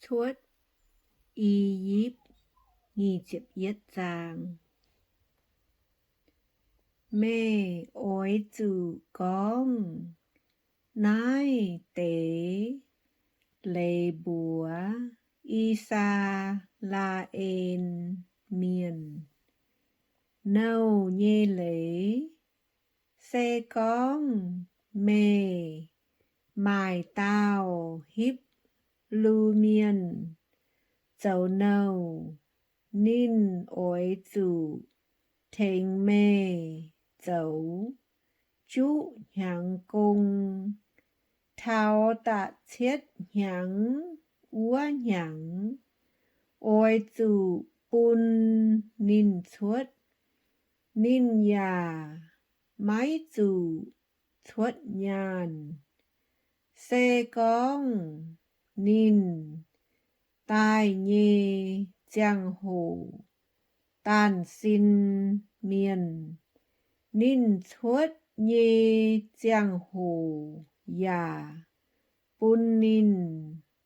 Cuotv I^yipv. Meih oix zuqc gorngv naaiv deix leiz mbuox I^saa^laa^en Mienh, Nouh nyei leiz se gorngv meih maaic dauh Hipv lu mienh zoux nouh, ninh oix zuqc tengx meih zoux juqv hnyangx gong. Taux da'cietv hnyangx wuov hnyangx, oix zuqc bun ninh cuotv. Ninh yaac maiv zuqc cuotv nyaanh, se gorngv ninh daaih nyei ziangh hoc daanh sin mienh. Ninh cuotv nyei ziangh hoc yaac bun ninh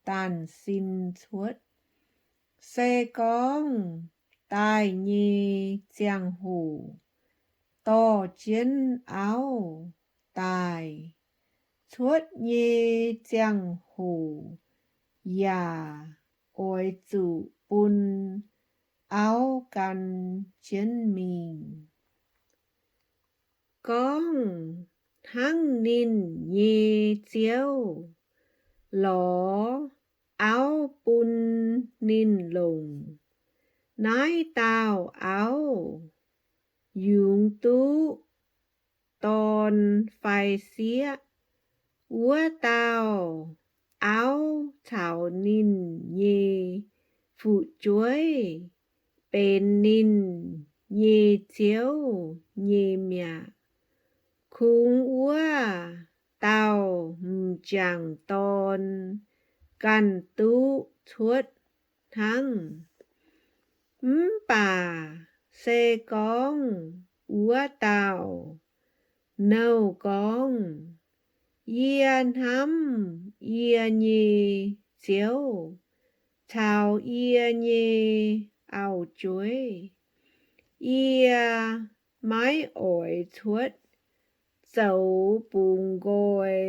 daanh sin cuotv. Se gorngv daaih nyei ziangh hoc dorh jienv auv daaih, cuotv nyei ziangh hoc yaac oix zuqc bun auv gan jienv mingh. Gorngv hnangv ninh nyei ziouv lorz auv bun ninh longc, naaiv dauh auv yungz duqv dorn fai sieqv, wuov dauh auv caux ninh nyei fu'jueiv benx ninh nyei ziouv nyei mi'aqv. Kungx wuov dauh m'jangc dorn ganh duqv cuotv hnangv. Mv baac se gorngv wuov dauh nouh gorngv, Yie hnamv yie nyei ziouv caux yie nyei auv-jueiv. Yie maiv oix cuotv zoux bungx nqoi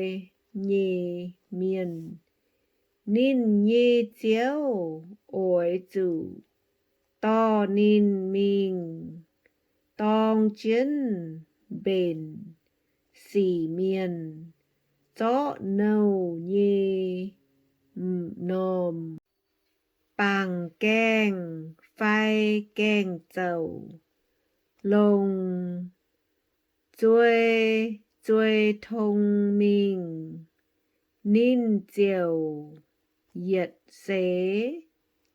nyei mienh. Ninh nyei ziouv oix zuqc dorh ninh mingh dorng jienv mbenc sic mienh zorqv nouh nyei m'normh bangc gaengh fai gaengh zouc, longc zuei zuei tong mingh. Ninh ziouc yietc seix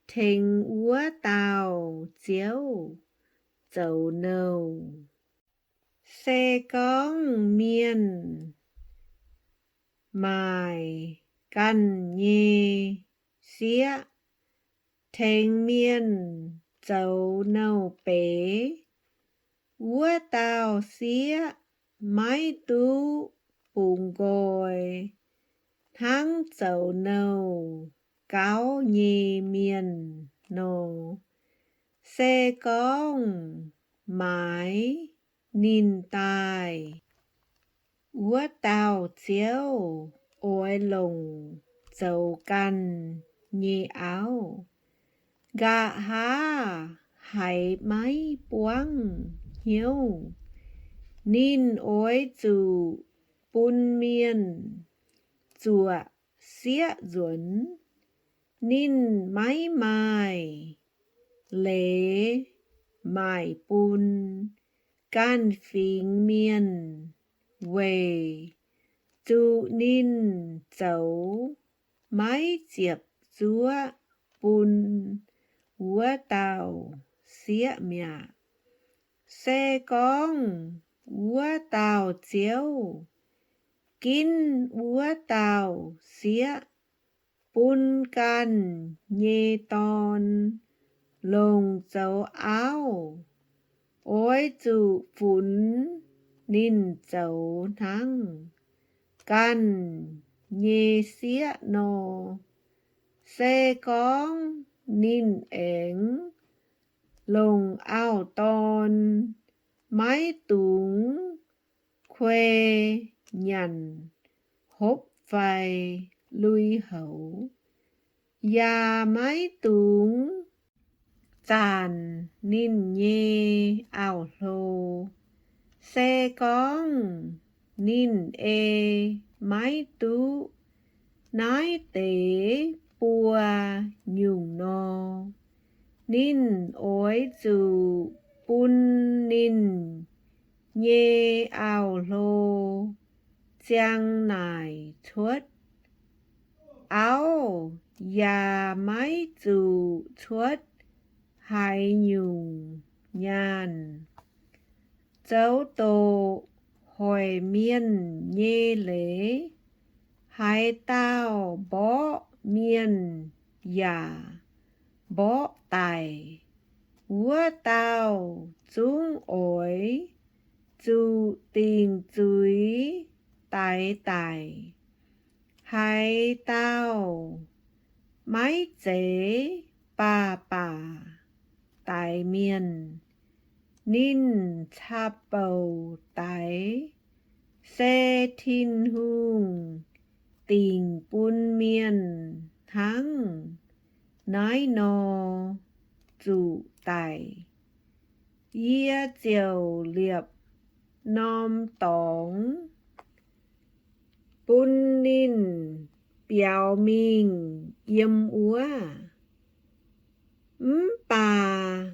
tengx wuov dauh ziouv zoux nouh. Se gorngv mienh maaic ganh nyei sieqv tengx mienh zoux nouh beiz, wuov dauh sieqv maiv duqv bungx nqoi hnangv zoux nouh gauv nyei mienh nor. Se gorngv maaiz ninh daaih, wuov dauh ziouv oix longc zoux ganh nyei auv. Nqa'haav haiz maiv buangv hnyouv, ninh oix zuqc bun mienh zuoqc sieqv nzuonx. Ninh maiv maaih leiz maaic bun ganh fingx mienh weic zuqc ninh zoux maiv ziepc zuoqv bun wuov dauh sieqv mi'aqv. Se gorngv wuov dauh ziouv ginv wuov dauh sieqv bun ganh nyei dorn longc zoux auv, oix zuqc funx ninh zoux hnangv ganh nyei sieqv nor. Se gorngv ninh aengx longc auv-dorn, maiv dungx kuei nyanc hopv fai lui-houx, yaac maiv dungx zanc ninh nyei auv-hlo. Se gorngv ninh ei maiv duqv naaiv deix buo nyungc nor, ninh oix zuqc bun ninh nyei auv-hlo ziang naaic cuotv. Auv yaac maiv zuqc cuotv haaix nyungc nyaanh. Zoux doqc hoic mienh nyei leiz. Haaix dauh mborqv mienh yaac mborqv daic, wuov dauh zungv oix zuqc dingc zuiz daix daic. Haaix dauh maiv zeiz baac-baac daix mienh, ninh caqv-bouc daix, se Tin-Hungh dingc bun mienh hnangv naaiv nor zuqc daic. Yie ziouc liepc norm dorngx bun ninh biaux mingh yiem wuov. Mv baac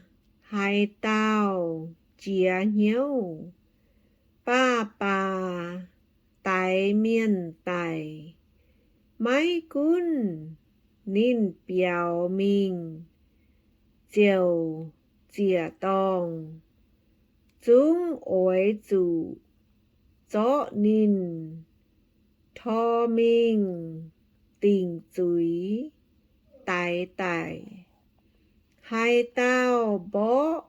haaix dauh jiex hnyouv baac-baac daix mienh daic, maiv gunv ninh biaux mingh ziouc ziec-dorngh, zungv oix zuqc zorqv ninh tor mingh dingc zuiz daix daic. Haaix dauh mborqv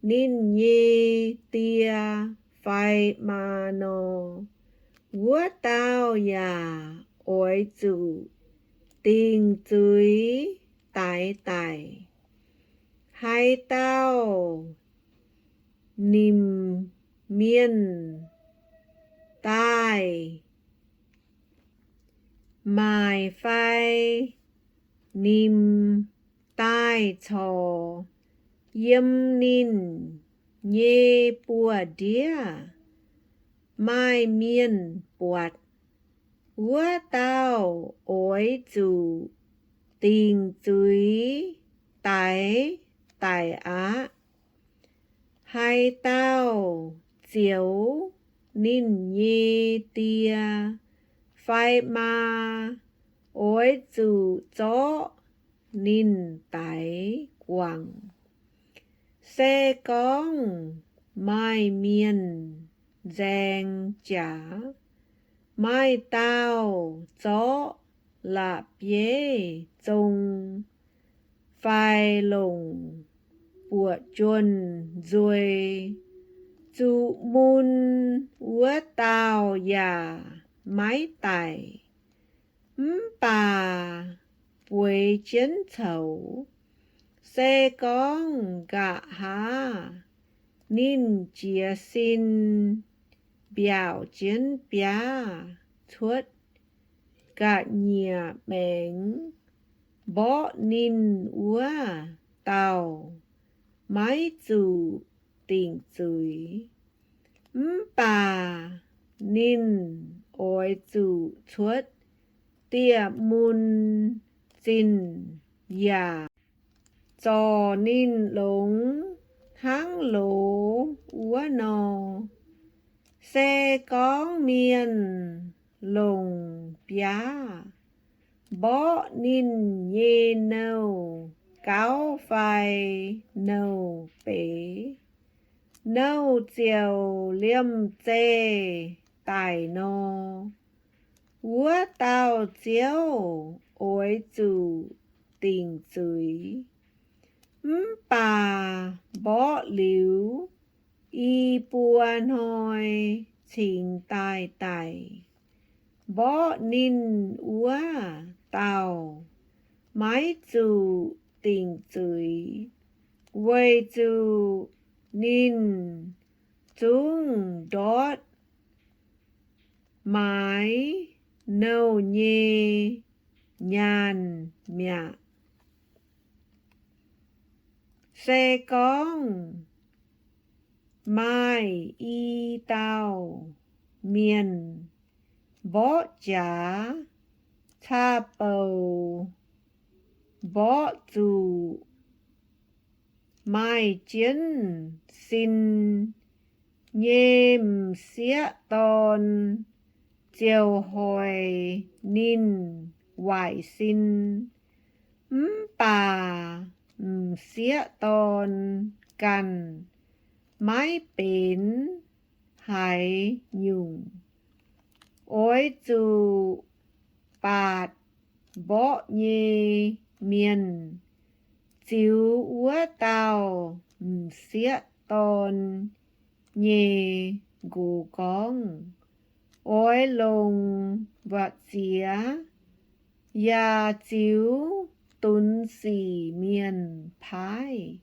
ninh nyei die fai maa nor, wuov dauh yaac oix zuqc dingc zuiz daix daic. Haaix dauh nimc mienh daaih maaic fai nimc daaih corc yiem ninh nyei buoz-ndiev maaih mienh buatc, wuov dauh oix zuqc dingc zuiz daix daic aqv. Haaix dauh zioux ninh nyei die fai maa, oix zuqc zorqv ninh daix guangc. Se gorngv maaih mienh nzaeng jaax, maaih dauh zorqv la'bieiv-zong fai longc buoqc juonh nzuei zuqc mun, wuov dauh yaac maiv daic, mv baac bueix jienv coux. Se gorngv nqa'haav ninh jiez sin mbiaauc jienv biaav cuotv ga'nyiec maengx mborqv ninh, wuov dauh maiv zuqc dingc zuiz. Mv baac ninh oix zuqc cuotv dieh mun zinh, yaac zorc ninh longx hnangv loz wuov nor. Se gorngv mienh longc biaav mborqv ninh nyei nouh gauv fai nouh beiz, nouh ziouc liemh zeih daic nor, wuov dauh ziouv oix zuqc dingc zuiz. Mv baac mborqv liuz i buo hnoi cingx daaih daic, mborqv ninh wuov dauh maiv zuqc dingc zuiz, weic zuqc ninh zungv ndortv maaiz nouh nyei nyaanh mi'aqv. Se gorngv maaih i dauh mienh mborqv jaax caa-boux mborqv zuqc maaih jienv sin nyei m'sieqv dorn ziouc hoic ninh waaic sin, mv baac m'sieqv dorn ganh maiv benx haaix nyungc. Oix zuqc baatc mborqv nyei mienh ziux wuov dauh m'sieqv dorn nyei nqox gorngv, oix longc mbu'ziex yaac ziux dunx sic mienh paaiv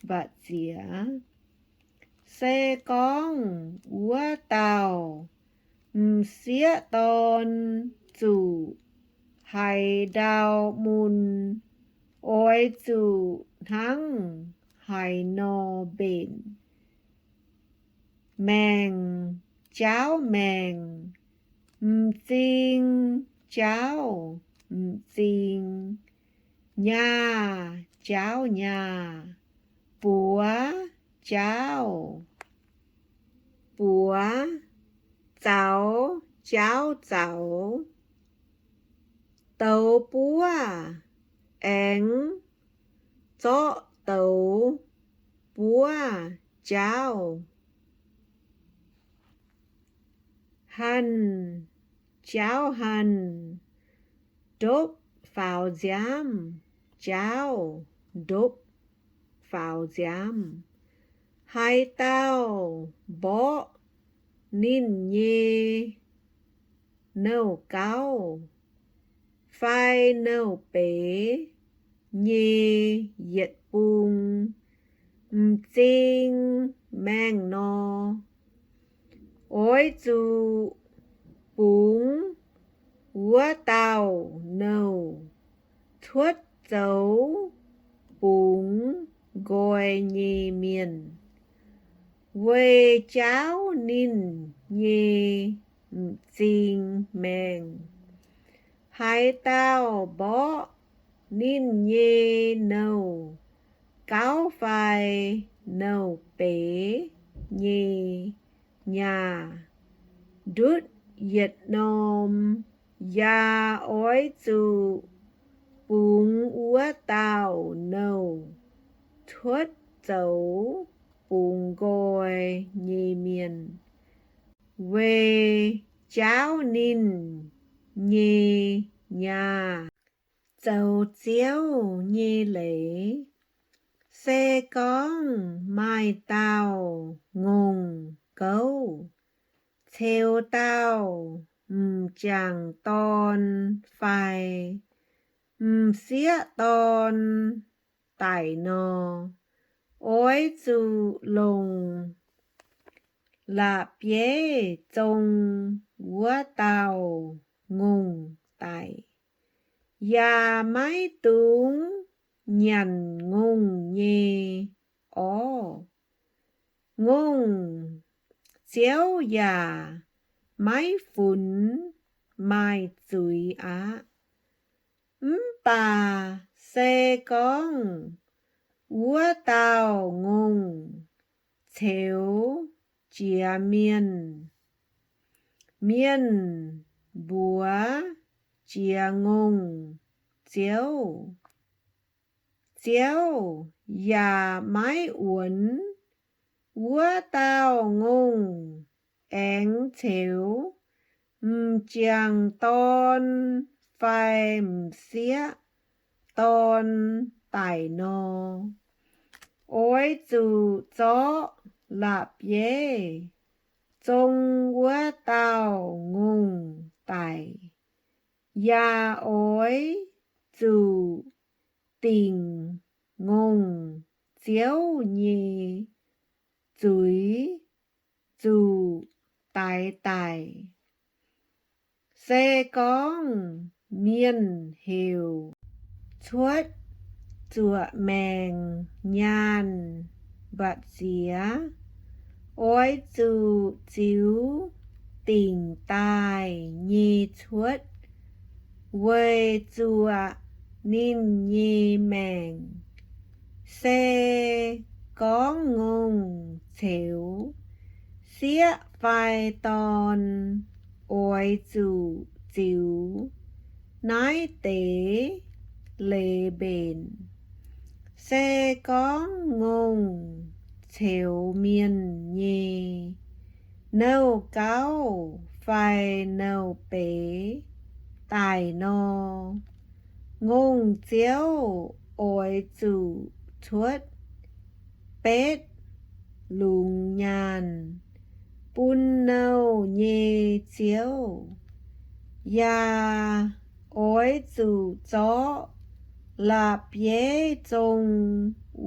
mbu'ziex. Se gorngv wuov dauh m'sieqv dorn zuqc haaix ndau mun, oix zuqc hnangv haaix nor mbenc. Maengc jaauv maengc, m'zing jaauv m'zing, nyaah jaauv nyaah, buoz jaauv buoz, zaux jaauv zaux, douz buov aengx zorqv douz buov jaauv, hanh jaauv hanh, ndopv faaux nziaamv jaauv ndopv faaux nziaamv. Haaix dauh mborqv ninh nyei nouh gauv fai nouh beiz nyei yietc bung m'zing maengh nor, oix zuqc bungx wuov dauh nouh cuotv zoux bungx nqoi nyei mienh, weic jaauv ninh nyei m'zing maengh. Haaix dauh mborqv ninh nyei nouh gauv fai nouh beiz nyei nyaah ndutv yietc norm, yaac oix zuqc bungx wuov dauh nouh cuotv zoux bungx nqoi nyei mienh, weic jaauv ninh nyei nyaah. Zoux Ziouv nyei leiz. Se gorngv maaih dauh ngongh gouv ceux dauh m'jangc dorn fai m'sieqv dorn daic nor, oix zuqc longc la'bieiv zong wuov dauh ngongh daic, yaac maiv dungx nyanc ngongh nyei orv. Ngongh ziouv yaac maiv funx maaih zuiz aqv. Mv baac se gorngv wuov dauh ngongh ceux jiex mienh, mienh mbuox jiex ngongh ziouv, ziouv yaac maiv wuonx wuov dauh ngongh aengx ceux m'jangc dorn fai m'sieqv dorn daic nor, oix zuqc zorqv la'bieiv zong wuov dauh ngongh daic, yaac oix zuqc dingc ngongh ziouv nyei zuiz zuqc daix daic. Se gorngv mienh heuc cuotv zuoqc maengc nyaanh mba'ziex, oix zuqc ziux dingc daaih nyei cuotv weic zuoqc ninh nyei maengc. Se gorngv ngongh ceux sieqv fai dorn, oix zuqc ziux naaiv deix leiz mbenc. Se gorngv ngongh ceux mienh nyei nouh gauv fai nouh beiz daic nor, ngongh ziouv oix zuqc cuotv betv lungz nyaanh bun nouh nyei ziouv, yaac oix zuqc zorqv la'bieiv zong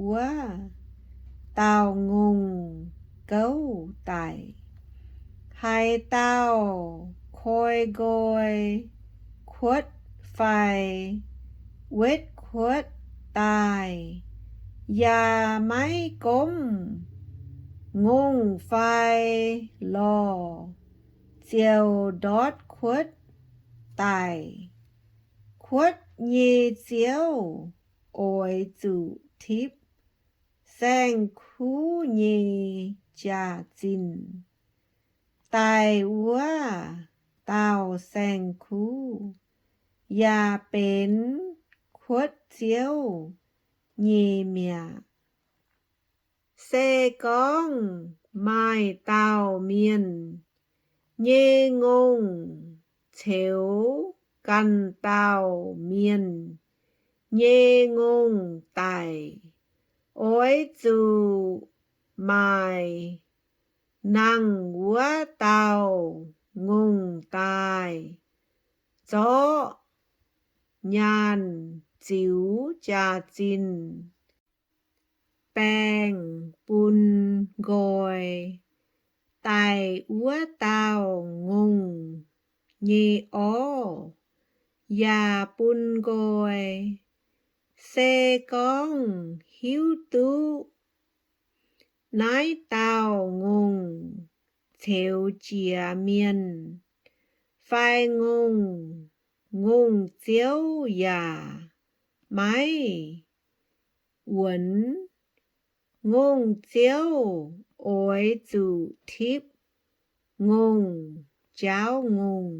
wuov dauh ngongh gouv daic. Haaix dauh koi nqoi kuotv fai wetv kuotv daaih yaac maiv gomv ngongh fai lorh, ziouc ndortv kuotv daic. Kuotv nyei ziouv oix zuqc tipv saeng-kuv nyei jaax-zinh. Daic wuov dauh saeng-kuv yaac benx kuotv ziouv nyei mi'aqv. Se gorngv maaih dauh mienh nyei ngongh ceux ganh dauh mienh nyei ngongh daic, oix zuqc maaic nangh wuov dauh ngongh daaih zorqv nyaanh ziux jaax-zinh baengh bun nqoi. Daic wuov dauh ngongh nyei orv yaac bun nqoi. Se gorngv hiuv duqv naaiv dauh ngongh ceux jiex mienh fai ngongh, ngongh ziouv yaac maiv wuonx. Ngongh ziouv oix zuqc tipv ngongh jaauv ngongh.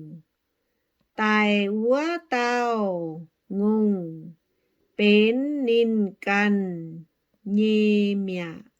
Daic wuov dauh ngongh benx ninh ganh nyei mi'aqv.